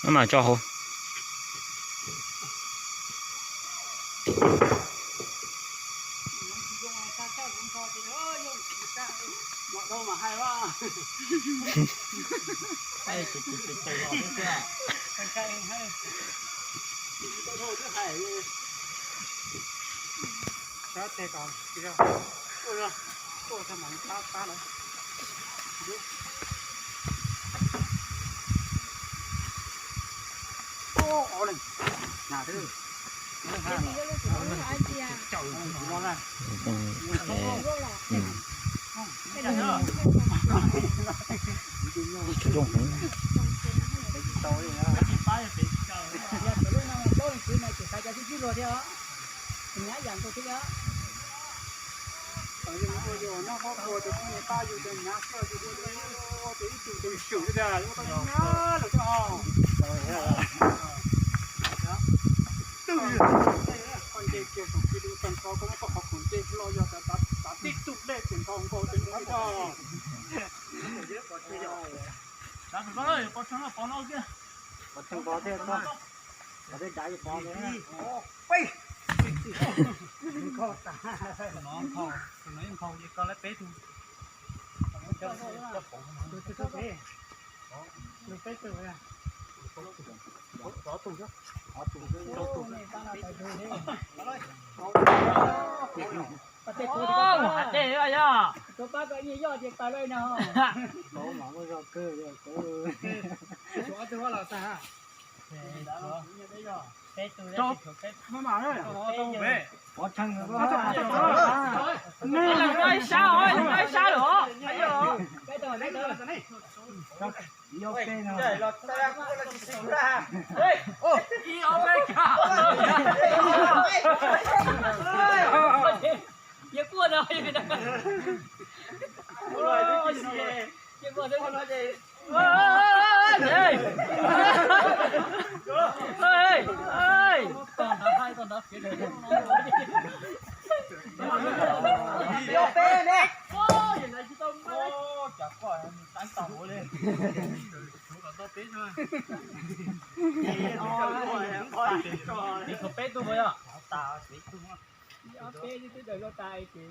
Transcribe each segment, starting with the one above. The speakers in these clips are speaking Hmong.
Maj mam tso hauv. Twb yog koj nce kiag saum kis lus tag nrho, koj muab koj qhov khoom nce los yog tav tib tug dej tus nthos nkaus tes nkaus li tag. Pov tseg npov thiab, pov thiab dav pov. Peb, tus no nkhaus, tus no yeej nkhaus ces koj lab peb tug. Peb tug, peb tug, rau tug, rau tug. Mus hav dej yog. Peb tug, peb tug. Ib sab, ib sab lawm. Ib ob peb, yawg quaj no, yawg quaj no. Peb tug puas yog?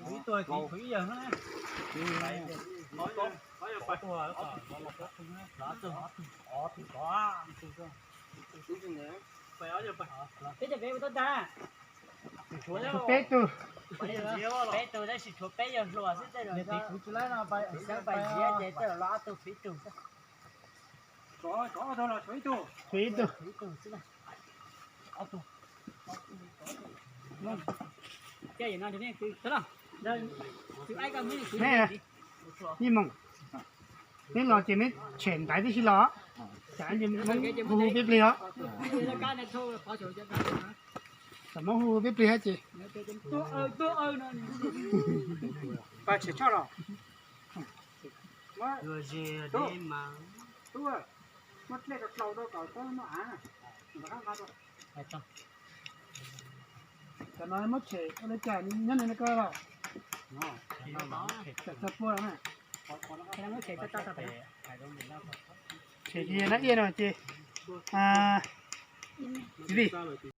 Ib tug tshuav ib yawg na. Peb tug, peb tug tab sis tshuav peb yawg hluas xwb, tej zaum xyov pais ziab ces tej zaum los ob tug tshuav ib tug. Tshuav ib tug. Ib moos, neb los ces neb tshem ntaiv tib si los, tsam hu peb plig os. Tam muab hu peb plig hab ces. Pab tshem tshaj los. Tub, muab dlej rau dlau rau kom tau muaj av. Tam no muab tshem ua li cas nyob ntawm no koj los? Tshem txog pua los na. Tshem ces nab iab no ces, txiv Vij,